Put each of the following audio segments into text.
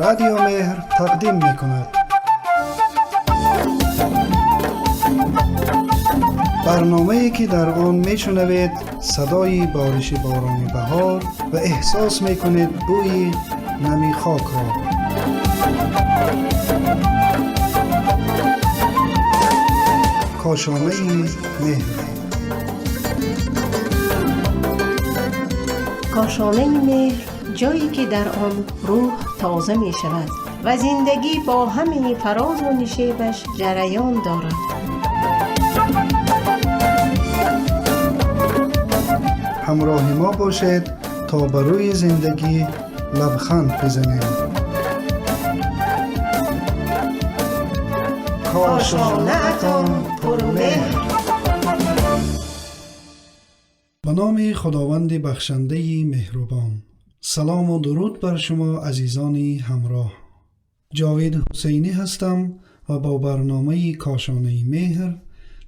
Радио Меҳр тақдим мекунад. Барномае ки дар он мешунавед садои бориши борони баҳор ва эҳсос мекунед бӯи нами хокро. Кошонаи меҳр. Кошонаи меҳр, ҷое ки дар он рӯҳ тоза мешавад ва зиндагӣ бо ҳамаи фарозу нишебаш ҷараён дорад. Ҳамроҳи мо бошед, то ба рӯи зиндагӣ лабханд бизанем. Кошонаатон пурмеҳр. Ба номи Худованди бахшандаи меҳрубон. Салому дуруд бар шумо, азизони ҳамроҳ. Ҷовид Ҳусайнӣ ҳастам ва бо барномаи Кошонаи меҳр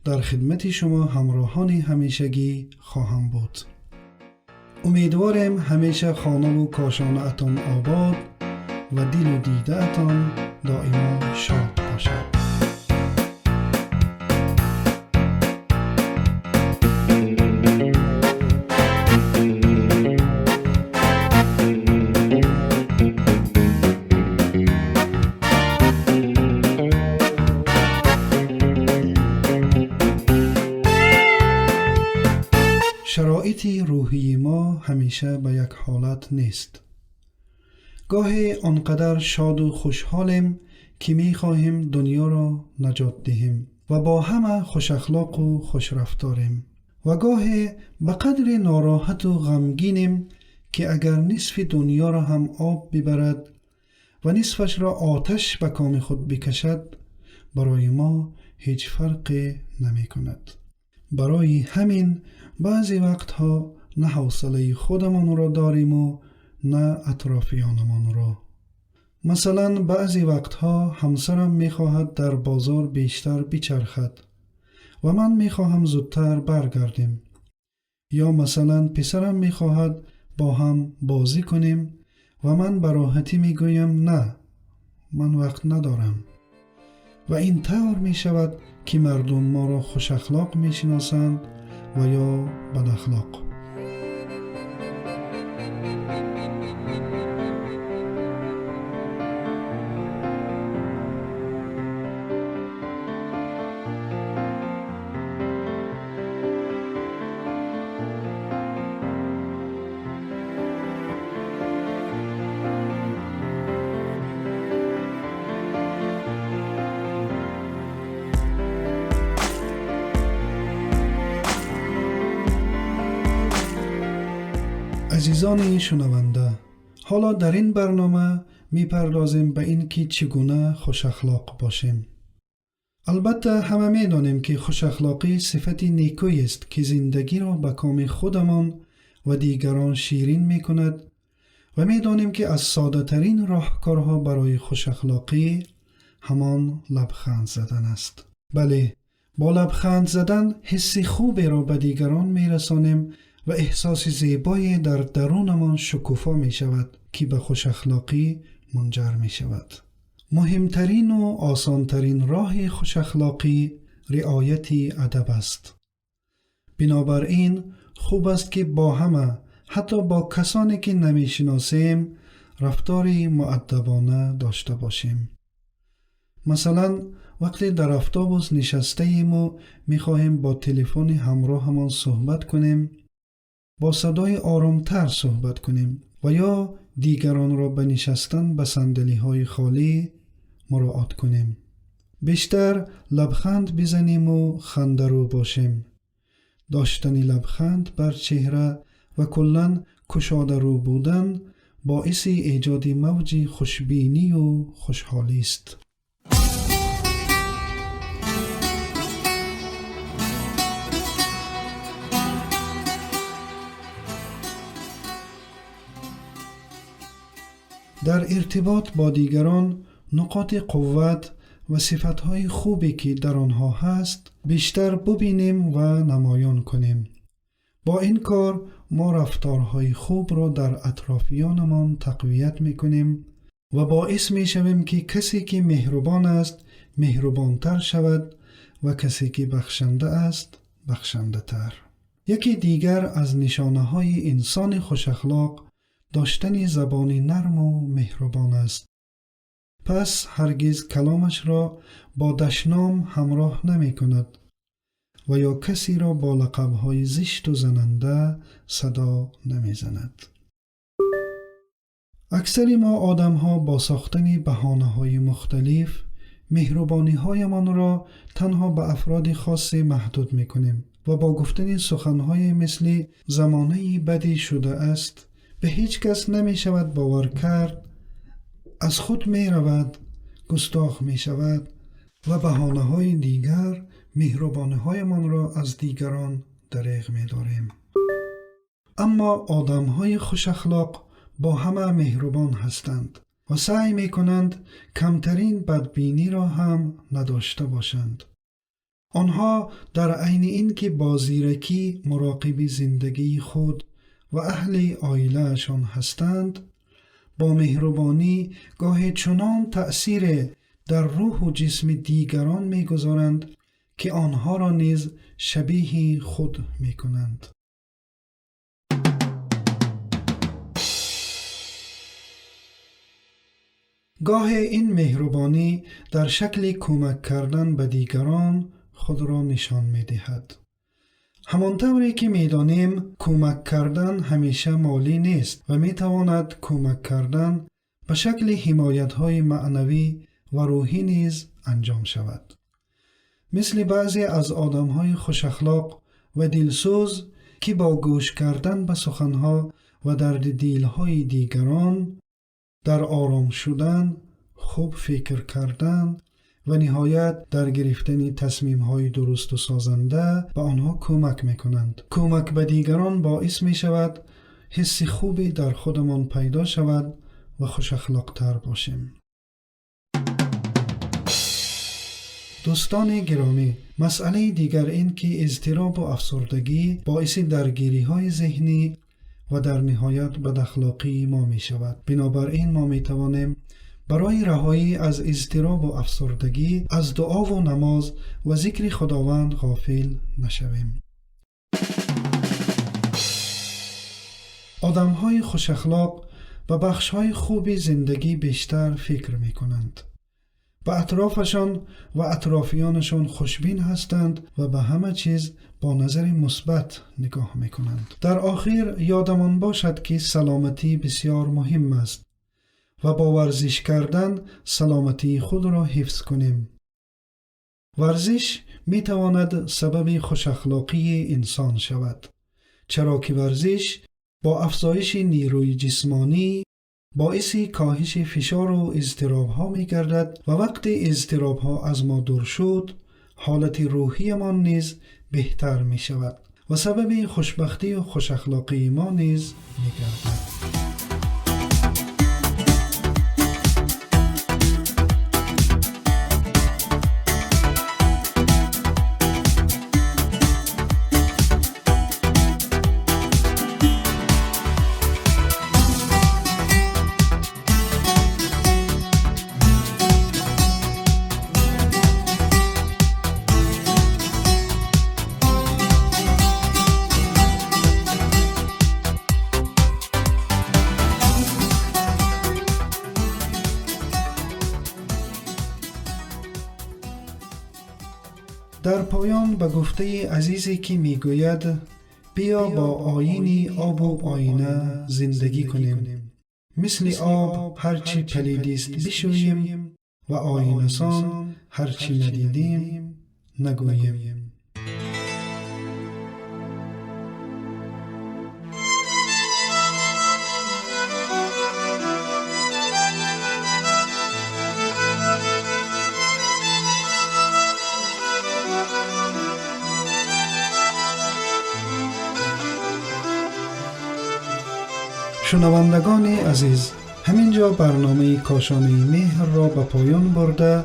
дар хидмати шумо ҳамроҳони ҳамешагӣ хоҳам буд. Умедворем, ҳамеша хонаву кошонаатон обод ва дилу дидаатон доимо шод бошад. Шароити рӯҳии мо ҳамеша ба як ҳолат нест. Гоҳе он қадар шоду хушҳолем, ки мехоҳем дунёро наҷот диҳем ва бо ҳама хушахлоқу хушрафторем, ва гоҳе ба қадре нороҳату ғамгинем, ки агар нисфи дунёро ҳам об бибарад ва нисфашро оташ ба коми худ бикашад, барои мо ҳеҷ фарқе намекунад. Барои ҳамин баъзе вақтҳо на ҳавсалаи худамонро дориму на атрофиёнамонро. Масалан, баъзе вақтҳо ҳамсарам мехоҳад дар бозор бештар бичархад ва ман мехоҳам зудтар баргардем. Ё масалан, писарам мехоҳад бо ҳам бозӣ кунем ва ман ба роҳатӣ мегӯям: «На, ман вақт надорам». Ва ин тавр мешавад, ки мардум моро хушахлоқ мешиносанд ва ё бадахлоқ. Азизони шунаванда, ҳоло дар ин барнома мепардозем ба ин ки чӣ гуна хушахлоқ бошем. Албатта, ҳама медонем, ки хушахлоқӣ сифати некӯест, ки зиндагиро ба коми худамон ва дигарон ширин мекунад, ва медонем, ки аз соддатарин роҳкорҳо барои хушахлоқӣ ҳамон лабханд задан аст. Бале, бо лабханд задан ҳисси хуберо ба дигарон мерасонем ва эҳсоси зебое дар дарунамон шукуфо мешавад, ки ба хушахлоқӣ мунҷар мешавад. Муҳимтарину осонтарин роҳи хушахлоқӣ риояти адаб аст. Бинобар ин хуб аст, ки бо ҳама, ҳатто бо касоне ки намешиносем, рафтори муаддабона дошта бошем. Масалан, вақте дар автобус нишастаему мехоҳем бо телефони ҳамроҳамон суҳбат кунем, бо садои оромтар суҳбат кунем ва ё дигаронро ба нишастан ба сандалиҳои холӣ муроат кунем. Бештар лабханд бизаниму хандарӯ бошем. Доштани лабханд бар чеҳра ва куллан кушодарӯ будан боиси эҷоди мавҷи хушбинию хушҳолист. Дар иртибот бо дигарон нуқоти қувват ва сифатҳои хубе, ки дар онҳо ҳаст, бештар бубинем ва намоён кунем. Бо ин кор мо рафторҳои хубро дар атрофиёнамон тақвият мекунем. و باعث می شویم که کسی که مهربان است مهربانتر شود و کسی که بخشنده است بخشنده تر. یکی دیگر از نشانه های انسان خوش اخلاق داشتن زبان نرم و مهربان است. پس هرگز کلامش را با دشنام همراه نمی کند و یا کسی را با لقب‌های زشت و زننده صدا نمی زند. اکثر ما آدم‌ها با ساختن بهانه‌های مختلف مهربانی‌هایمان را تنها به افراد خاص محدود می‌کنیم و با گفتن سخن‌های مثل زمانه بدی شده است به هیچ کس نمی‌شود باور کرد، از خود می‌رود، گستاخ می‌شود و بهانه‌های دیگر مهربانی‌هایمان را از دیگران دریغ می‌داریم. اما آدم‌های خوش اخلاق با همه مهربان هستند و سعی می‌کنند کمترین بدبینی را هم نداشته باشند. آنها در عین اینکه با زیرکی مراقب زندگی خود و اهل عائله‌شان هستند، با مهربانی گاهی چنان تأثیر در روح و جسم دیگران می‌گذارند که آنها را نیز شبیه خود می‌کنند. گاه این مهربانی در شکل کمک کردن به دیگران خود را نشان می‌دهد. همانطوری که می‌دانیم کمک کردن همیشه مالی نیست و می‌تواند کمک کردن به شکل حمایت‌های معنوی و روحی نیز انجام شود. مثل بعضی از آدم‌های خوش اخلاق و دلسوز که با گوش کردن به سخنها و درد دل‌های دیگران در آرام شدن، خوب فکر کردن و نهایت در گرفتن تصمیم‌های درست و سازنده به آنها کمک می‌کنند. کمک به دیگران باعث می‌شود حس خوبی در خودمان پیدا شود و خوش اخلاق‌تر باشیم. دوستان گرامی، مسئله دیگر این که اضطراب و افسردگی باعث درگیری‌های ذهنی و در نهایت بداخلاقی ما می شود. بنابراین ما می توانیم برای رهایی از اضطراب و افسردگی از دعا و نماز و ذکر خداوند غافل نشویم. آدم‌های خوش اخلاق به بخش‌های خوب زندگی بیشتر فکر می کنند. به اطرافشان و اطرافیانشان خوشبین هستند و به همه چیز با نظر مثبت نگاه میکنند. در آخر یادمان باشد که سلامتی بسیار مهم است و با ورزش کردن سلامتی خود را حفظ کنیم. ورزش میتواند سبب خوش اخلاقی انسان شود، چرا که ورزش با افزایش نیروی جسمانی باعث کاهش فشار و اضطراب ها می گردد و وقتی اضطراب ها از ما دور شد، حالت روحی ما نیز بهتر می شود و سبب خوشبختی و خوش اخلاقی ما نیز می گردد. در پایان به گفته عزیزی که میگوید بیا با آیین آب و آینه زندگی کنیم، مثل آب هرچی پلیدیست بشوییم و آینه سان هرچی ندیدیم نگوییم. شنوندگان عزیز، همینجا برنامه کاشانه مهر را به پایان برده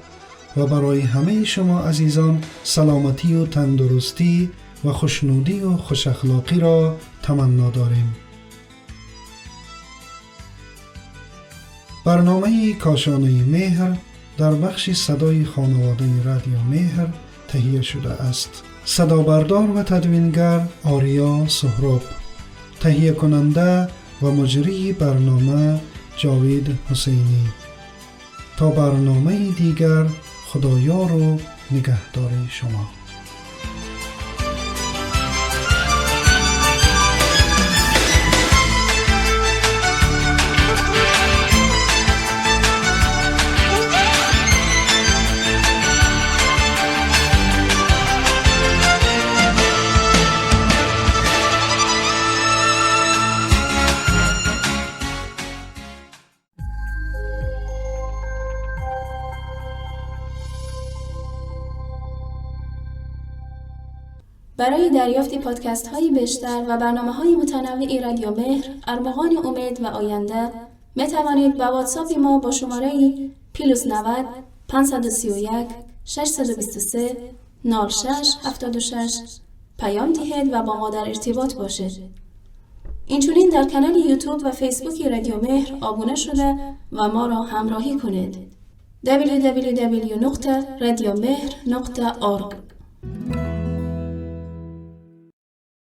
و برای همه شما عزیزان سلامتی و تندرستی و خوشنودی و خوش اخلاقی را تمنا داریم. Барномаи Кошонаи Меҳр дар бахши садои хонаводаи Радио Меҳр таҳия шудааст. Садобардор ва тадвингар Ориё Суҳроб, таҳиякунанда ва муҷрии барнома Ҷовид Ҳусайнӣ. То барномаи дигар, Худоёру нигаҳдори шумо. برای دریافت پادکست های بیشتر و برنامه های متنوع رادیو مهر، ارمغان امید و آینده، می توانید با واتساپ ما با شماره پلس 90 531 623 06 76 پیام دهید و با ما در ارتباط باشید. اینچنین در کانال یوتیوب و فیسبوک رادیو مهر آبونه شده و ما را همراهی کنید. www.radiomehr.org.